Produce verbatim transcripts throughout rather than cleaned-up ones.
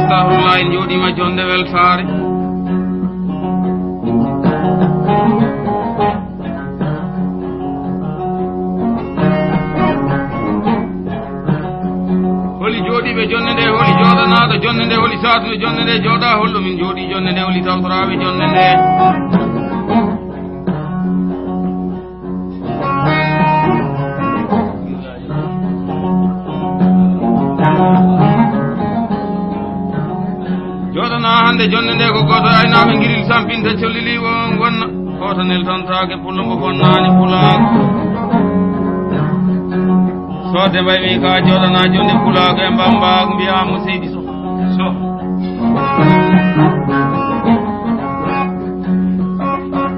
Astaghfirullah, en njooɗiima jonnde weltaare. Holi jooɗiiɓe jonnde nde, holi jooɗanaaɗo jonnde nde, holi saatuɗo jonnde nde, jooɗa, hol ɗo min njooɗii jonnde nde, holi tawtoraaɓe jonnde nde? Jooɗanaa hannde jonnde nde ko gooto e aynaaɓe ngiril sampinta collili o wonna. Gooto neltantaake pullo mbo bonnaani pulaagu. So de mbay mi ka jooɗanaa jonnde pulaagu e mbammbaagu mbiyaa mo seydi so. So.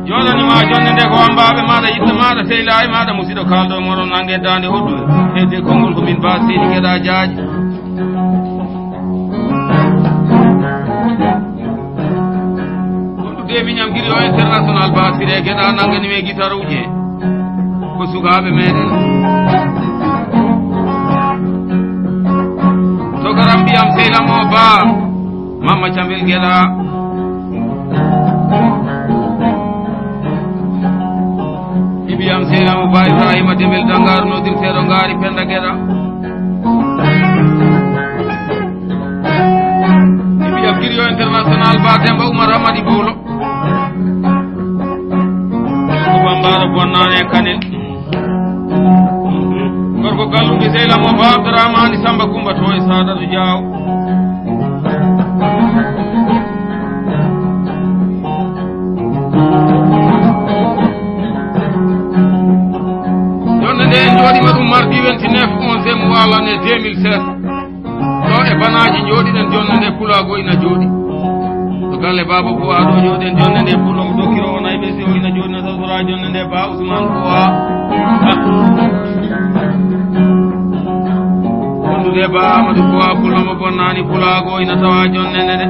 Jooɗani ma jonnde nde ko ammbaaɓe maaɗa, yiɗɓe maaɗa, sehilaaɓe maaɗa, musiɗɗo kaalɗo e mooɗon nannge daande hoɗdu. Hedde konngol ko min ba seydi geɗa jaaji. Wondude e miñam Griot International, Basire Geɗa nanngani me gitaruuje. Ko sukaaɓe meɗen. To garam mbiyam sehil am o Ba, Mamma Cambel Geɗa. Mbiyam sehil am o Ba Ibrahima Dembel Dangaru, nodirteeɗo Ngaari Penda Geɗa. Mbiyam Griot International, Ba Demba Oumar Hamadi Bowlo. Ko Bambara bonnaane e Kanel. Gorko Gallumbi sehil am o Ba Abdourahmane Samba Kumba to e Sadatu Diaw. Jonnde nde en njooɗiima ɗum mardi vingt-neuf onzième mois l'année deux mille seize. Ɗo e Banaaji njooɗiɗen jonnde nde pulaagu ina jooɗi. To galle Baaba Buwa ɗo njooɗiɗen jonnde nde pullo ko dokkiroowo nayi ɓe si o ina jooɗi no sasora jonnde nde Ba Ousmane Buwa. Wondude Ba Amadou Buwa pullo mo bonnaani pulaagu ina tawa jonnde nde de.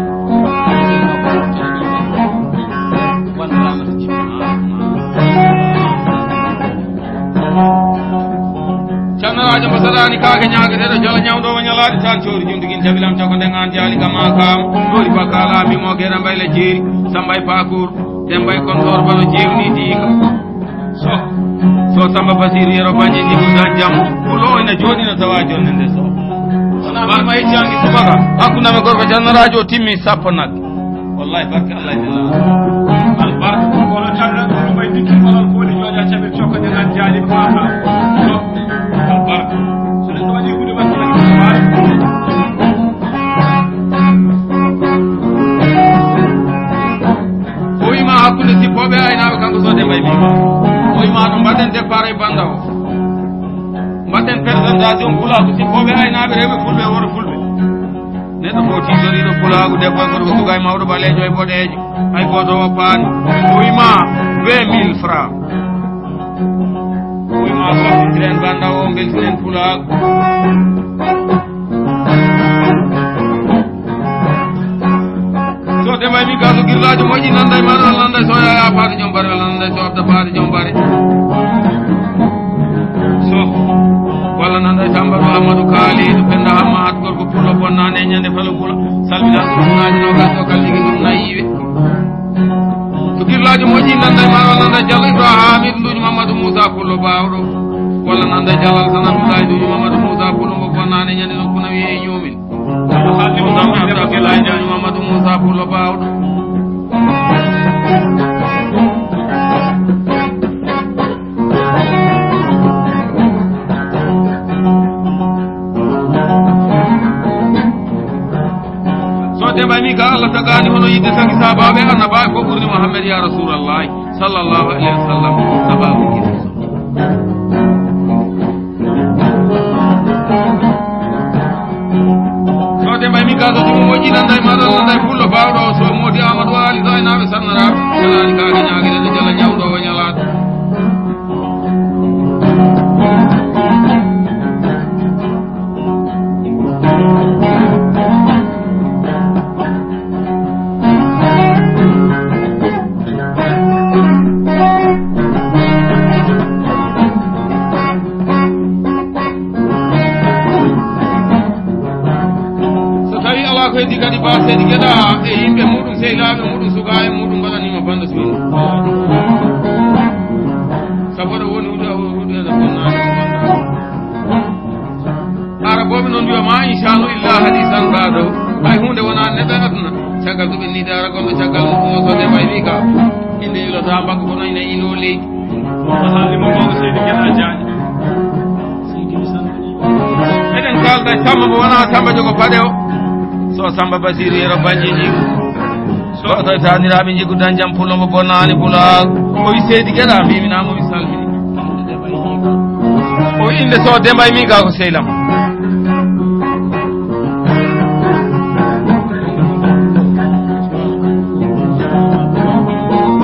Cannaraajo mo saɗaani kaake ñaageteeɗo jala ñawɗo o ñalaaɗi tan coori jundugin jabilam coko nden aan jaali kama kam. Ɗoori bakala mi mo gera mbayla jeeri sambay pakour dembay kontor bano jeewni diika. So so Samba Basiru yero bañe jigu dan jam. Ko ɗo ina jooɗi no tawa jonde nde so. Wona mama hecci angi subaka. Hakkunde amen gorko cannaraajo o timmi sappo nag. Wallahi barke Allah e Nelaɗo. Albarka ko kono tan nan kono may dikki malal ko woni jooja cabe cokka de nan jaali fata. Albarka. So neɗɗo waɗi hunde makko waɗi ko waawi. O wima hakkunde sippooɓe e aynaaɓe kanko so de mbay mi. O wima no mbaɗen départ e banda o. Mbaɗen présentation pulaagu sippooɓe e aynaaɓe rewɓe fulɓe e worɓe fulɓe. Neɗɗo fof tiitoriiɗo pulaagu, debbo e gorko, suka e mawɗo, ɓaleejo e boɗeejo, hay gooto woppaani. O wima vingt mille francs. O wima softiren banda o, mbeltinen pulaagu. So Demba e mi gaso girlaajo moƴƴi nanda e maɗa, walla nanda e so Yaya Faati Joom Bare, walla nanda e so Abda Faati Joom Bare. So walla nanda e Samba Amadou Kaali, ɗo Penda Hamma At gorko pullo bonnaane e ñande falo pula. Salmina ɗum naaji no gaso kalligi ɗum nayiwe. So girlaajo moƴƴi nanda e maɗa, walla nanda e Jallo Ibrahima Hamidou Nduuji Mamadou Moussa pullo baawɗo. Walla nanda e Jalal Sanam Abdoulaye Nduuji Mamadou Moussa pullo mo bonnaane e ñande ɗum kuna wiye e ñoomin. Abdou Khadim Moussa Abdou Abdoulaye Nduuji Mamadou Moussa pullo baawɗo. So Demba mi ka Allah tagaani hono yidde tagi saabaaɓe annabaaɓe fof ɓurni Muhammad ya Rasulallah sallallahu alaihi wasallam. Sababu kiri. So Demba mi ka so timo moƴƴi nanda e maɗa nanda e pullo baawɗo so moodi Amadou Ali Zaynaaɓe sannaraaɓe. Kalaani ka ka ñaagere de jala ñawɗo o ñalaat. So tawi alaa ko heddi kadi Ba Seydi Geɗa e yimɓe muɗum, sehlaaɓe muɗum, sukaaɓe muɗum mbaɗaniima bannda suudu. Sabu ɗo woni huɗo, huɗo e ɗo bonnaaɗo. Arabooɓe noon mbiyama, "Insanu illa hadisan ba'dahu." Hay huunde wonaa neɗɗo e aduna. Caggal ɗum en niide ara gomɓe, caggal ɗum o sode mbay mi ka. Inde ilata mbaggu kono ina ino leydi. Ko haalima ko ko Seydi Geɗa Jaañ. Eɗen kaalda Samba mo wonaa Samba jogo paɗe o. So Samba Basiru yero banjiji. So to taniraaɓe jiggudan jam pulo mo bonnaani pulaar. O wi Seydi Geɗa mbimi na mo wi salmini. O wi inde so Demba e mi ga ko sehlam.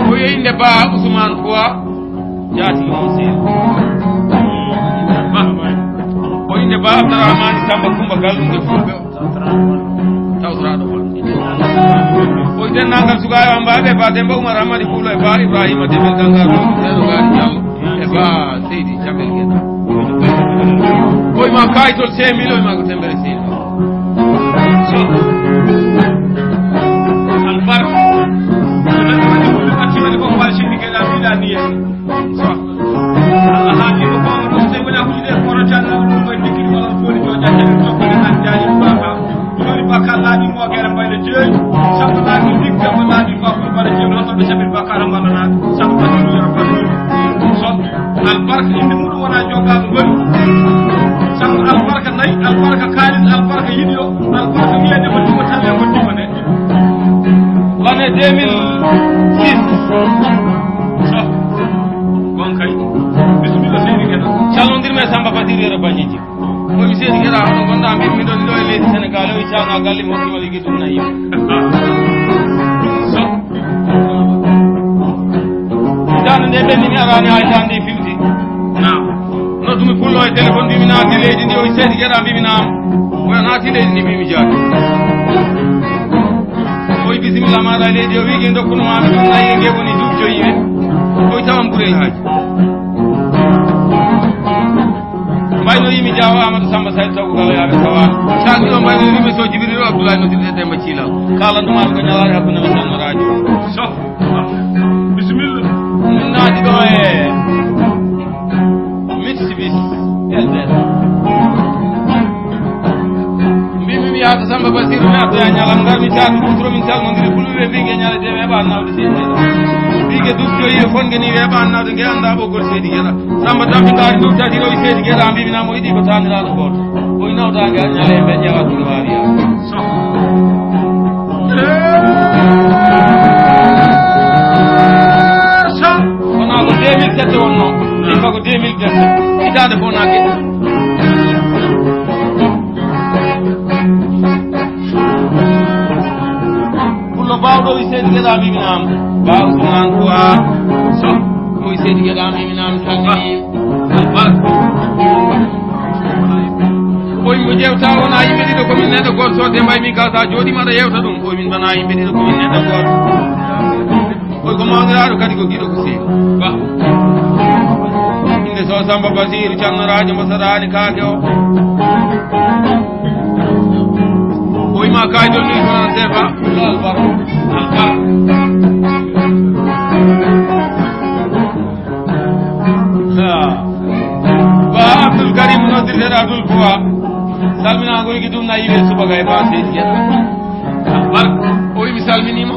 O wi inde ba Ousmane Kouwa. Jaati mo sehlam. O wi inde ba Abdourahmane Samba Kumba Gallum de Fulɓe. Tawtoraaɗo on. O wi denndaangal sukaaɓe am mbaaɓe, ba Demba Umar Hamadi Kuulo e ba Ibrahima Demel Gangar, Seeɗo Gaari Jallo e ba Seydi Jamel Geɗa. O wi ma kaayitol cinq mille, o wi ma ko tembere seydi. So. Albarka. Ko neɗɗo waɗi ko ɗum acci waɗi ko mbal seydi Geɗa mbiɗa ni en. So. Allah haali ko ko ɗum, so wona hujude ko tan, ɗum ko dikki wala ko woni jojo tan, ko ko nan jaali ko ka. Joni bakka laaɓi mo gere mbayde jeeyi, sabu laaɓi dik, sabu laaɓi bakko mbaɗa jeeyi, noon sabu sabir bakka ram wala na, sabu bakka ɗum yoro bakka. So, albarka inde muɗum wona joga ngol. Sabu albarka nayi, albarka kaalis, albarka yiɗi o, albarka wiyede ko ɗum tan e ko ɗum ne. L'année deux mille six. So. Gon kay. Bisimilla, seydi Geɗa. Calondirmi e Samba Badir yero Banjiji. O wi seydi Geɗa, hono gonɗa? Mbimi miɗon ɗo e leydi Senegal, o wi canga galle mo ɗo e giɗum nayi. So. Dande nde ɓenni mi arani hay dande filti. Naam. Noddumi pullo e téléphone, mbimi naati leydi ndi, o wi seydi Geɗa, mbimi naam. Oya naati leydi ndi, mbimi jaati. O wi bisimilla maɗa e leydi, o wi ge dokkuno ma mi ɗum nayi, ge woni duuɓi joyi en. O wi tawan ɓurel haaji. Mbayno yimi Jaawo Amadou Samba Sadio Taw Galo yaaɓe tawa. Sani o mbayno yimi so Jibril Abdoulaye no dirde Demba Cilal. Kala ɗum ko ñalaare hakkunde men tan radio. So. Bisimilla. Min naati ɗo e Mitsubishi L D S. Mbimi mi yaata Samba Basiru mi addoya ñalam ngal, mi caatu ɗum toro min calmondiri puluɓe mbi ge ñala de weɓa nawde seydi. Mbi ge duuɓi joyi e fon ge ni weɓa nawde ge annda ɓoggol seydi Geɗa. Samba tampi ngaari ɗum tati rowi seydi Geɗa, mbimi na mo yiɗi ko taniraɗo goto. O wi nawda ge ñala e mbe ƴewa ɗum wawi ya. So. Wona ko deux mille sept wonno, ɗimma ko deux mille dix-sept. Hitaande fof naake. Pullo baawɗo wi seydi Geɗa mbimi naam. Ba Ousmane Kouwa. So. O wi seydi Geɗa mbimi naam salmini. Ba. O wi mo ƴeewta wona yimɓe ɗiɗo komin neɗɗo gooto, so de mbay min kawta jooɗima aɗa yewta ɗum. O wi min mbana yimɓe ɗiɗo komin neɗɗo gooto. Oy ko mawniraaɗo kadi ko giɗo ko seeɗi. Ba. Inde so Samba Basiru Canno Raajo mo saɗaani kaake o. O wima kayitol mille francs C F A. Albar. Albar. Ha. Ba Abdoul Karim noddirteɗo Abdoul Kouwa. Salmina ko yigi ɗum na yiwe subaka e ba seydi Geɗa. Bar, o wi mi salminima.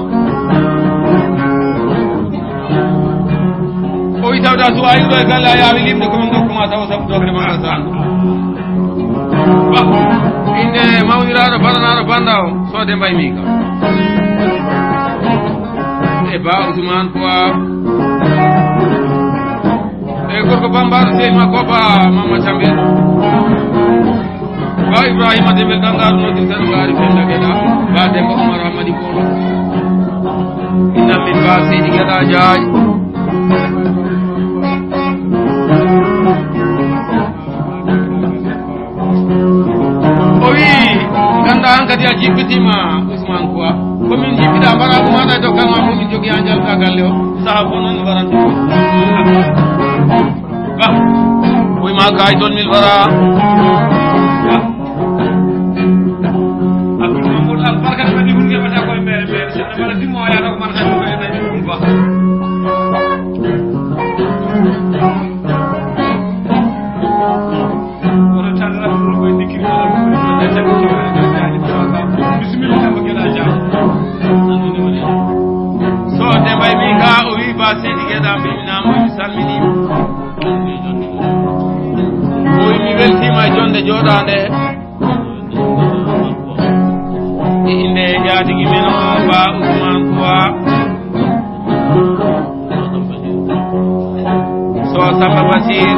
O wi tawda so wawi ɗo e galle a yawi limde komin dokkuma taw sabu dokke ma san. Ba, inde mawniraɗo baɗanaɗo banda o sode mbaymi ka. E ba Ousmane Kouwa. E gorko bambaɗo sey ma ko ba Mama Cambe. Ba Ibrahima Demel Dangaru noddi tan ngaari fen dageɗa. Ba Demba Umar Hamadi Kolo. Inna min ba Seydi Geɗa Jaañ. O wi, ganda an kadi a jippitima Ousmane Kouwa. Ko min jippiɗa mbaɗa ko maɗa e dokkal ma fof min jogui ha jalta galle o. Saaha fof noon mbaɗan. Ba. O wi ma kay toon mil bara. Ba. Abdul Mamour Al Barka kadi hun keɓata koye mere mere, ceerno mbaɗa dimmo o yaata ko man kadi ko ene ɗum ba. Woto tan raftude koye dikkiri. Bisimilla, Samba Gueɗa Dia. So Demba e mi ka, o wi ba Seydi Gueɗa, mbimminama, mi salminima. O wi mi weltima e jonde jooɗande. E innde e njaatigi men o, Ba Ousmane Kouwa. So Samba Basir.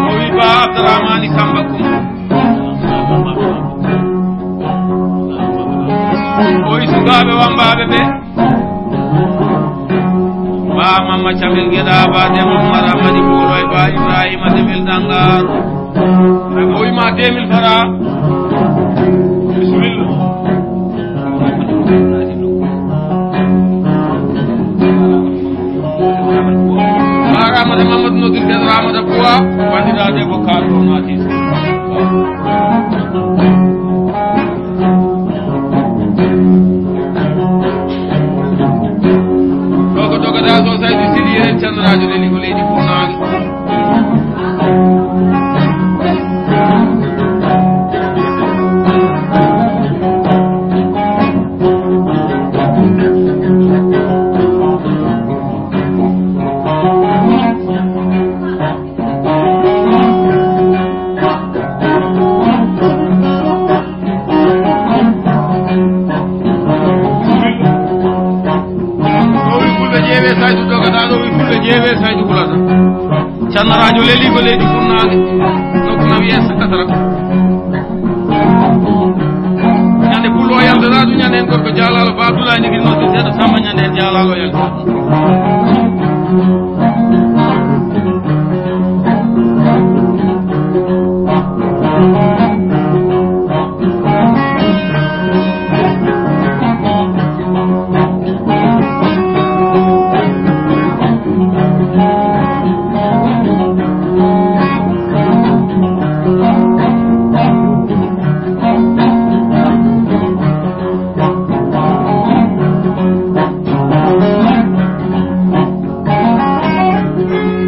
O wi Ba Abdourahmane Samba Koum. O wi sukaaɓe wambaaɓe ɓe. Ba Mama Camel Geɗa, Ba Demba Mara Madi Ɓuuroy, Ba Ibrahima Demel Dangar. O wi ma deux mille fara. Bisimilla. Ba Ramata Mamadou Nodir Geɗa Ramata Kouwa, bandiraɓe ko kaalɗo naati. Ɗo ko dogata so Saydu Sidi en Ceerno Rajo Leli ko leydi Funaange. O wi fulɓe ƴeewe Saydu dogata, o wi fulɓe ƴeewe Saydu hulata. Ceerno Rajo Leli ko leydi Funaange, nokku na wiyee Sakatara. Ñande pullo o yaltata ɗum, ñande en gorko Jaalalo, Ba Abdoulaye Ndigiri noddirteeɗo Samba, ñande en Jaalalo o yaltata.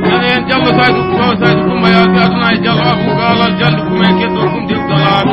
Nana en Jallo Saydu, Ɓawa Saydu Kumba, yaa si aduna e Jallo Abu Gaalal, Jallo Kuma e Keddo, Kunti Abdallah.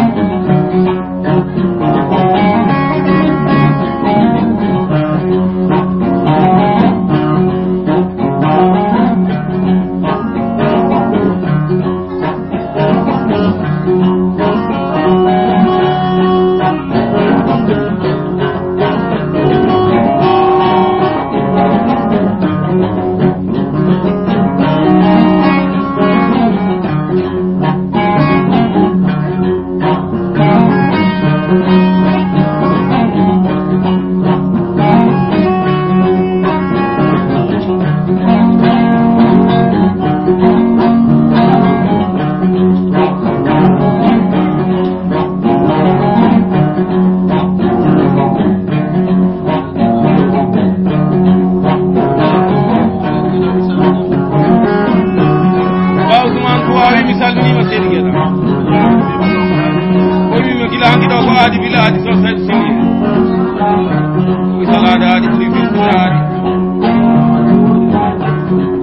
Ba Ousmane Kouwa wi mi salminiima Seydi Gueɗa. O wi mi gila hanki ɗo ko aadi bila aadi so Saydu Sili. Wi salaade aadi ɓuri firtinaade.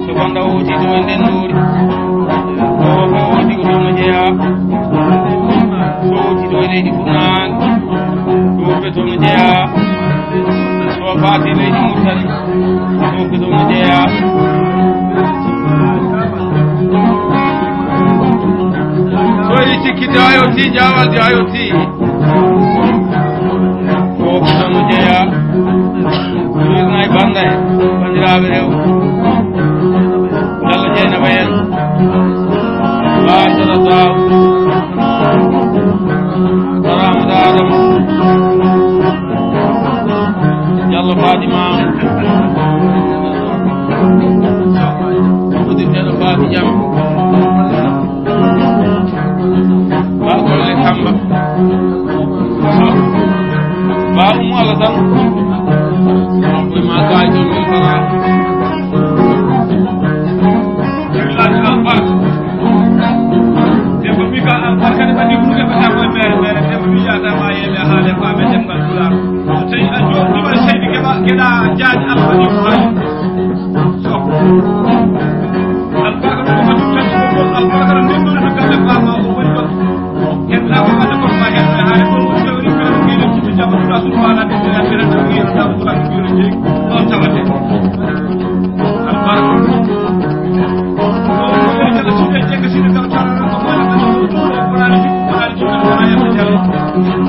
So Bannda o wooti to e nden ɗoori. O wooti ko toon o jeyaa. So wooti to e leydi Funaange. Ɗo ɓe toon jeyaa. So faati leydi Murtani. Ɗo ɓe toon jeyaa. So yi cikki dayo ti jawal dayo ti. Ɗo ɓe toon jeyaa. Ɗo nay Bannda e banndiraaɓe rew. Yalla Jeynaba en. Ba Sara Saw. Barama Daadam. Jallo Fatima. Udirteɗo Faati Jam. Ba Golle Samba. Ba Umu Alasan. Koye ma kay toon min fara. Debbo Mika Alfa.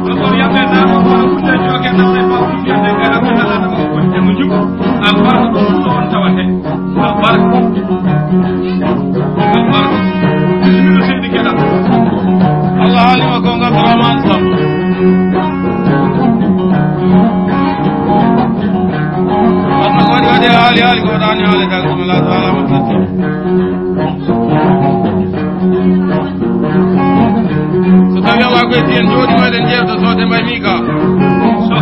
Ɗo woni yamɓe naama kono kulle joge naɓɓe ba kulle de gara ko nala ɗo ko kulle mo juɓo. Albarka ko ɗum ɗo on tawate. Albarka. Albarka. Bismillah seydi Geɗa. Allah haalima gonga Abdourahmane Sam. Aduna ko waɗi waɗi haali haali ko waɗani haali ka ko Allah taala mo tatti. So tawi Allah ko etti en jooɗi ma eɗen jeewta so de mbay mi ka. So.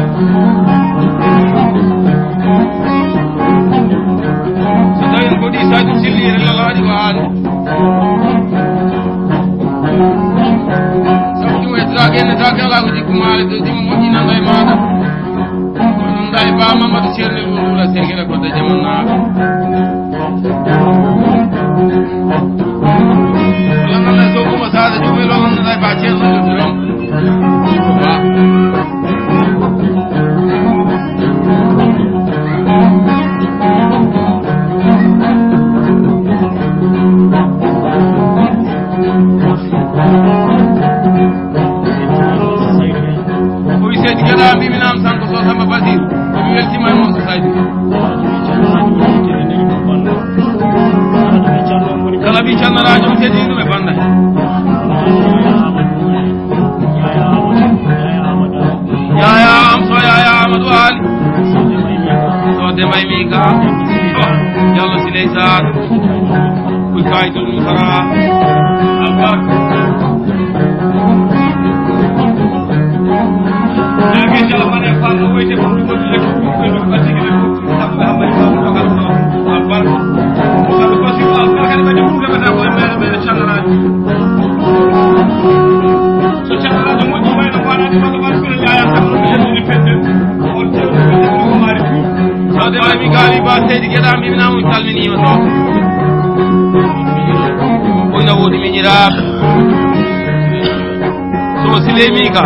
So tawi en ko ɗi Sadio Silli en lala waɗi ko haali. Sabu ɗum e dagene dagala ko jikku maale de jimo moƴƴi nanga e maɗa. Ɗum da e ba Mamadou Ceerno mo ɗum la sekere ko de jaman na. Wala nana so kuma sa da jumi lo nana da ba Ceerno ɗum. Ba. O wi seydi Geɗa mbimi nam sanko so Samba Basiru. Mi weltima e mon so saydi. Kala ɓi cannaraajo on teddi ɗum e bannda. Yaya am so Yaya Amadou Ali. So Demba e Mika. Oh, Diallo Siley Sarr. Kuy kaytul musara. Albarka. Sawde Mami Gaali Ba Seydi Geɗa, mbimi namu calminiima toon. Ɓuyna woodi miñiraaɓe. So Siley Mika.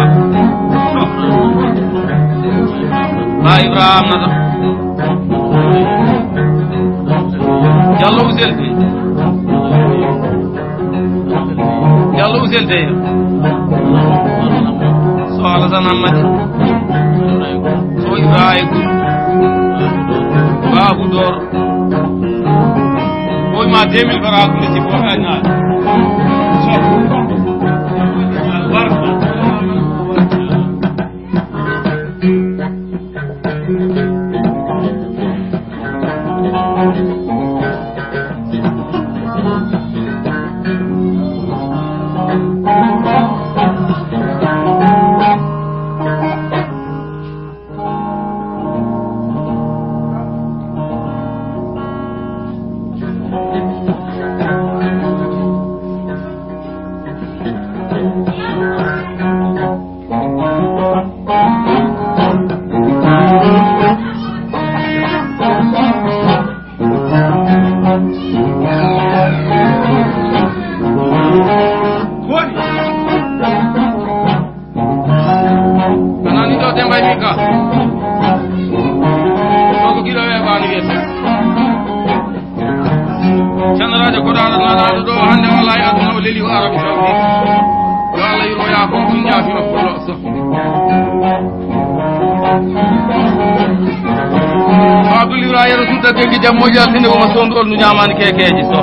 Ba Ibrahima Nata. Diallo Ousel Dey. Diallo Ousel Dey. So Alassane Hammadi. So Ibrahima. Babou Dor. Ɓoy ma deux mille fara hakkunde si boɗa ñaar. So. Albarka. Anani ɗo Demba e Mika. Ɗo ko giɗo weeɓaani wiyete. Cannaraajo koɗaaɗo naɗaaɗo ɗo hannde walla e aduna o leli o Arabi Saudi. Yo Allah yurmo yaa fof ɗum jaafi makko lo so. Abdoul Ibrahima Rasoul da gengi jam moƴƴal tinde woma sondurol no ñaamaani kekeeji so.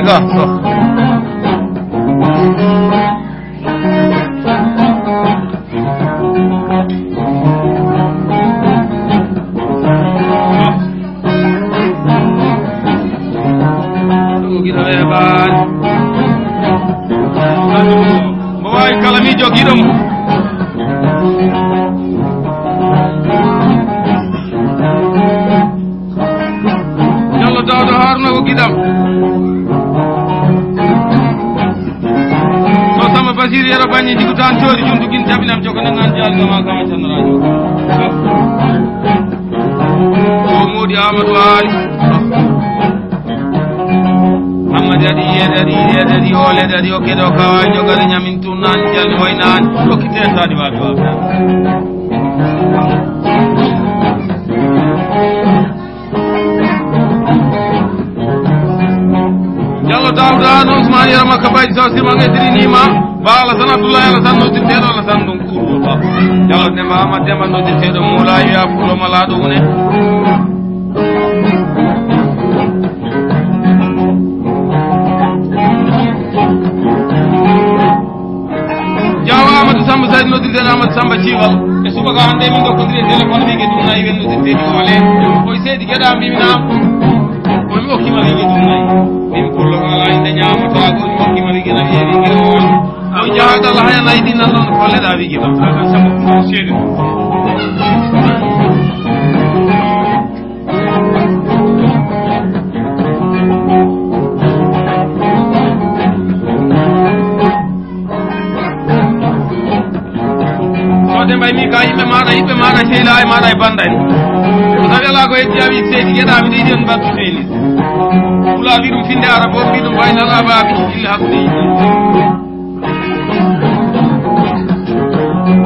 Ga, ga. Ɗum giɗo weeɓaani. Mbo waawi kala miijo giɗo mum. Jallo Daawda Haruna ko giɗam. So Samba Basir Yero Bañi jigu tan coori juntu gin jabinam joko nan an jaali gama gama tan rajo. O Modi Amadou Ali. Amma dadi, e dadi, e dadi, o le dadi, o kedo kawa jogare ñamin tunan jalli waynan. O kite tadi wa wa. Jallo Daawda no Usmaan Yero Makka Baji Sow Sima Edri Nima. Ba Alasan Abdullahi Alasan no tinte do Alasan don kuro ba. Jallo Demba Ahmad Demba no tinte do Mola ya pulo mala do ne. Jaawa Amadou Samba Sadi noddirten Amadou Samba Ciwal. E subaka hannde min ndokkondiri e téléphone, wiige ɗum nayi, wen noddirteeɗi ole. Koye seedi geɗa mbimi naam. Kono mi okkima wiige ɗum nayi. Min pullo ala inde ñaamata, ko mi okkima wiige nayi, wiige ole. On jahagal haya nayi ɗin nan ɗon kolleɗa wiige ɗon. Akan sama ko seedi. Sode mbay mi ka yimɓe maɗa, yimɓe maɗa seyla e maɗa e banda en. Ko tawi ala ko heddi a wi seydi geɗa mi ɗeydi on mbattu seydi. Wula wi ɗum finde ara bo wi ɗum mbayna ala babi illa hakkude yimɓe.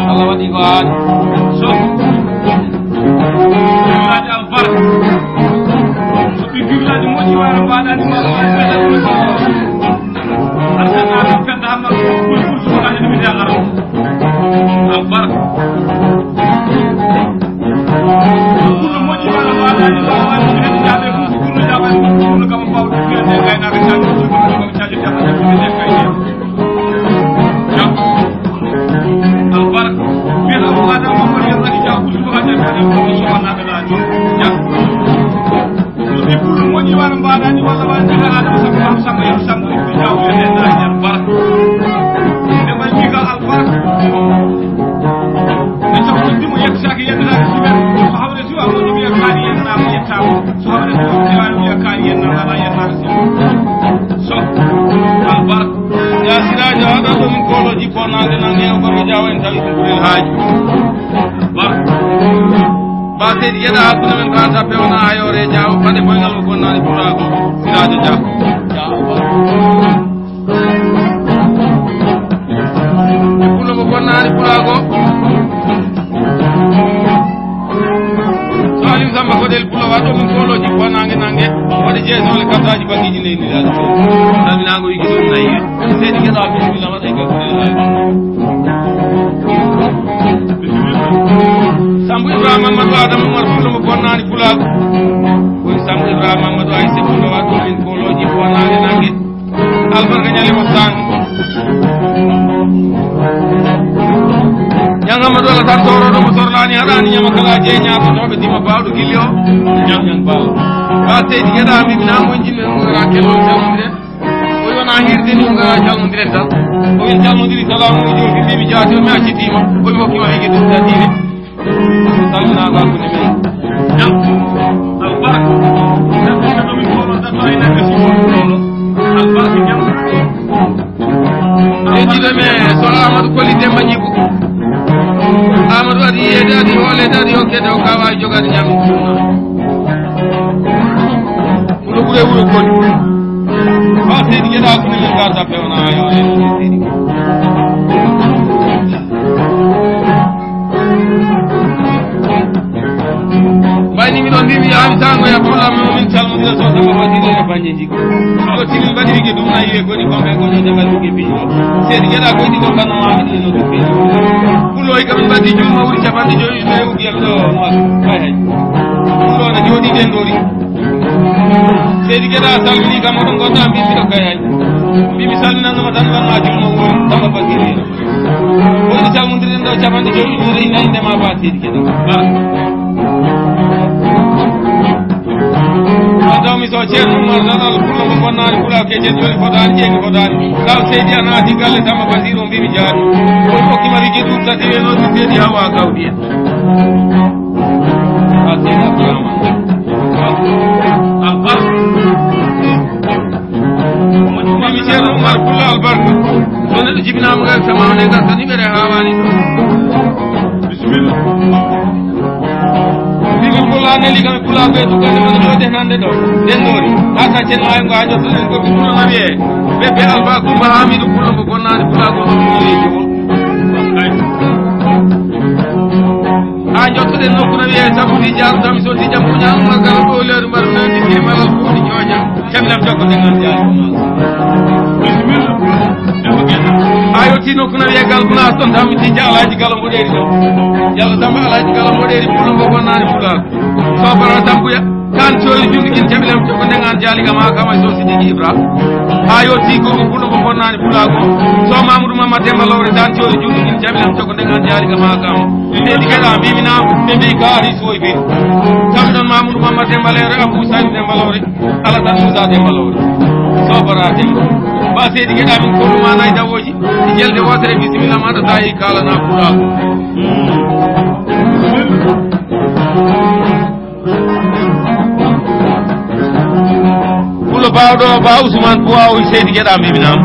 Allah waɗi ko haali. So. Albarka. So ɓe girlaaji moƴƴi wano mbaɗani ma. Aljanna penda amma ko ɓuri ɓuri so wona ene wiide Allah. Albarka. Kullu moƴƴi wano mbaɗani ma. Wano ɓe jaɓe kullu jaɓe kullu kam bawo ɓe gaynaaɓe jaɓe kullu kam jaɓe jaɓe jaɓe. Albarka. Mbiɗa ko Adama Mamadou Yero Laki Diaw, ɓuri ɗum hannde mbiɗa ko soɓannaaɓe laaji. Jam. So ɗi pullo moƴƴi wano mbaɗani walla wano mbiɗa Adama Samba Mamadou Samba Yero Samba Ibou Diaw wiyete Laaji Albarka. Nde mbaɗi ka albarka. Nde cofto dimo yettotaake yettotaake simen. So hawre siwa moƴƴi wiya kaani yennaama yettaama. So hawre siwa wiya kaani yennaama alaa yennaama siwa. So albarka. Ya Siraajo, haɗa ɗo min koolooji ko nange nange o kono jaawa en tawi ko ɓurel haaji. Ba. Ba seydi yeɗa hakkunde men ka tappe wona ha yore jaawa ɓaɗe boyngal mo bonnaani pulaago. Siraajo Dia. Dia. Pullo mo bonnaani pulaago. So Aliou Samba Kodel Pulo waɗo ɗum koolooji ko nange nange, waɗi jeesole kartaaji bangiji leydi laaɗi. Salminaango wigi ɗum nayi. Seydi Geɗa, bisimilla, waɗa e ka Kodel laaɗi. Sambu Ibrahima Amadou Adama Umar Pulo mo bonnaani pulaagu. Koye Sambu Ibrahima Amadou Ayse Pulo waɗo ɗum koolooji ko nange nange. Albarka ñalle mo saanga. Ñaŋ Amadou Alassane Toro ɗo mo sorlaani haɗaani ñama kala jeeñaaɗo ɗo ɓe dima baawɗo gilli o. Ñaŋ ñaŋ baawo. Ba seydi geɗa mi na mo jinne ɗum gara kello jawndire. O yona hirde ni gara jawndire tan. O wi jawndiri salamu o joofi mi jaati o mi accitiima. O mi hokkima wiige ɗum tan diine. Salmina ko hakkunde men. Jam. Albarka. Albarka jam. Ɓeydiiɗo men so Amadou Koli Demba Ñibu. Amadou adi yeede adi hoolede adi hokkede o kawa jogade ñaami. Wuro ɓure wuro Koli. Ba seydi geɗa hakkunde men ka tappe wona ayo. Mbayni miɗon mbiwi yaami tango ya problème o min calmodira so tawa waɗire e baññe jikko. Ɗo tini mbaɗi wige ɗum na yiwe goni kombe goni de mbaɗi wige bijo. Seydi geɗa koydi ko kano ma haɗi no ɗum bijo. Pullo e kam mbaɗi jumma wuri capanɗe joyi no e ugi am ɗo. Hay hay. Pullo na jooɗi den ɗori. Seydi Geɗa salmini kam, oɗon ngonda, mbimi ɗo kayay. Mbimi salminannoma tan, wanma julmo woni Samba Basiru en. Woni calmondiren ɗo capanɗe joyi ɗo reyna inde ma ba Seydi Geɗa. Bara. Wadda mi so Ceerno Umar nan Allah kullo mo bonnaani kula ke jen joni fotaani jeeni fotaani. Ɗaw Seydi a naati galle Samba Basiru, mbimi jaari. Woni okkima rigi ɗum tati we noon Seydi Hawa Gawdi en. Ba Seydi Abdourahmane. Albarka. Mami Ceerno Umar Pullo Albarka. So neɗɗo jibinaama ngal, samaane ngal, tan iɓere haawaani ɗum. Bisimilla. Mbimi Pullo a neli kam e Pullo ɓe tukkande woni ɗo denande ɗo. Dennoori. Haa ka Ceerno Aygo haa jottoɗen ko Pullo na wiyee. Bébé Alba Kumba Hamidu Pullo mo bonnaani Pullo ko ɗum leeji won. Haa njottoɗen nokku no wiyee Sabu Tijaan, Tamiso Tijaan, Muñal Umar Galo, Ɗo Leeru Mbaru, Nandi Kiri Malal, Fuuɗi Jooja, Caminam Jokko, Ndengal Jaali. Bisimilla. Haa yottii nokku no wiyee Gal Gunaas, ɗon Tami Tijaan, Alaaji Galo Mboɗeeri ɗo. Yalla Samba Alaaji Galo Mboɗeeri, Pullo mo bonnaani Pulaagu. Soofara Sambuya. Tan coori junndi kin caɓi lam cokko ndeŋan jaali kam haa kama so Sidiki Ibra. Haa yotti ko ɗum fuɗo ko bonnaani Pulaagu. So Mamadou Mamma Demba Lawre tan coori junndi kin caɓi lam cokko ndeŋan jaali kam haa kama. Seydi Geɗa mbimi naam, ɓe mbi kaari soy bi. Kam ɗon Mamadou Mamma Demba Lawre, Abou Saïd Demba Lawre, Alassane Moussa Demba Lawre. So bara Demba. Ba Seydi Geɗa min ko ɗum ma nayi dawoji. Jelde wotere bisimilla maɗa tawi kala na Pulaagu. Pullo baawɗo ba Ousmane Boua o Seydi Geɗa mbimi naam.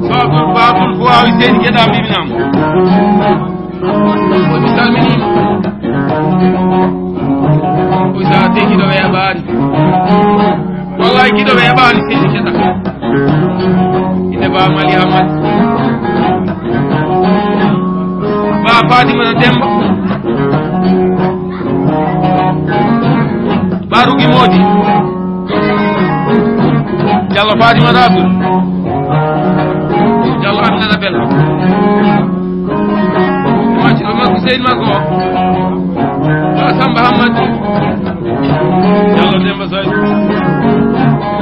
Babul, Babul Boua o Seydi Geɗa mbimi naam. Ko mi salminiima. Ko sa te giɗo weeɓaani. Wallaay giɗo weeɓaani Seydi Geɗa. Inde ba Mali Hamad. Ba Fatimata Demba. Ba Rugi Moodi. Jallo Fatima Rasul. Jallo Aminata Bello. Maccuɗo makko, seydi makko o. Ɗo Samba Hammadi. Jallo Demba Soy.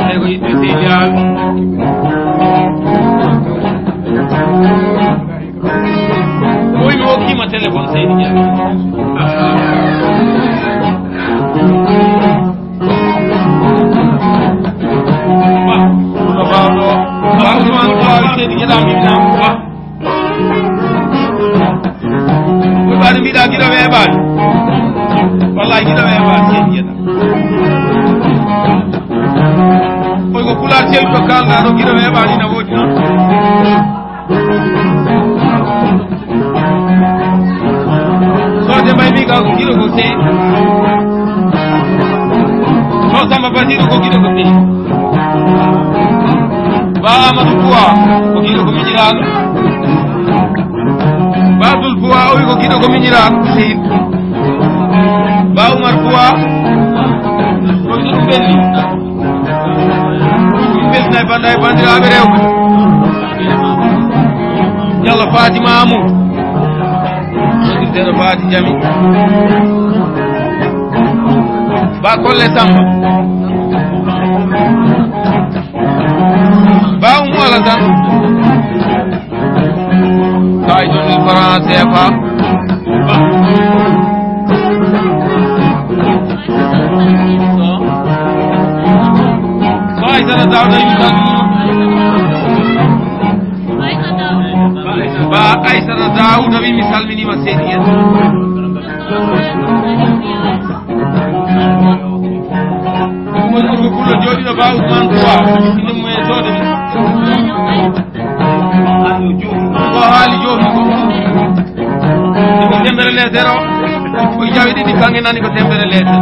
Ɓe ko yiɗɓe seydi Aami. Koy mi hokkima téléphone seydi Aami. Ba, ba, ba, ba, Ousmane, ba, Seydi Geɗa, mi na, ba. Ko ɓaade mbiɗa giɗo weeɓaani. Wallahi giɗo weeɓaani, Seydi Geɗa. Koy ko Pulaar selluɗo kalɗa ɗo, giɗo weeɓaani na woodi noon. Soode mbay mi ka ko giɗo ko sey. So Samba Basiru ko giɗo ko sey. Ba Amadou Boua ko giɗo ko miñiraaɗo. Ba Abdoul Boua o wi ko giɗo ko miñiraaɗo sey. Ba Oumar Boua ko ɗum ɓenni. Min beltina e bannda e banndiraaɓe rewɓe. Yalla Fatima Amadou. Soddirteɗo Fati Jami. Ba Kolle Samba. Ba Umu Alasan. Kay ɗon mi français fa. Ba Aysata Daouda wi mi salmini. Ba Aysata Daouda wi mi salminima seydi en. Woni ko pullo jooɗiɗo Ba Ousmane Boua. Inde mum e soode mum. Ko haali jooni ko. Ko tembere leetere o. Ko jawi ɗiɗi kange nani ko tembere leetere.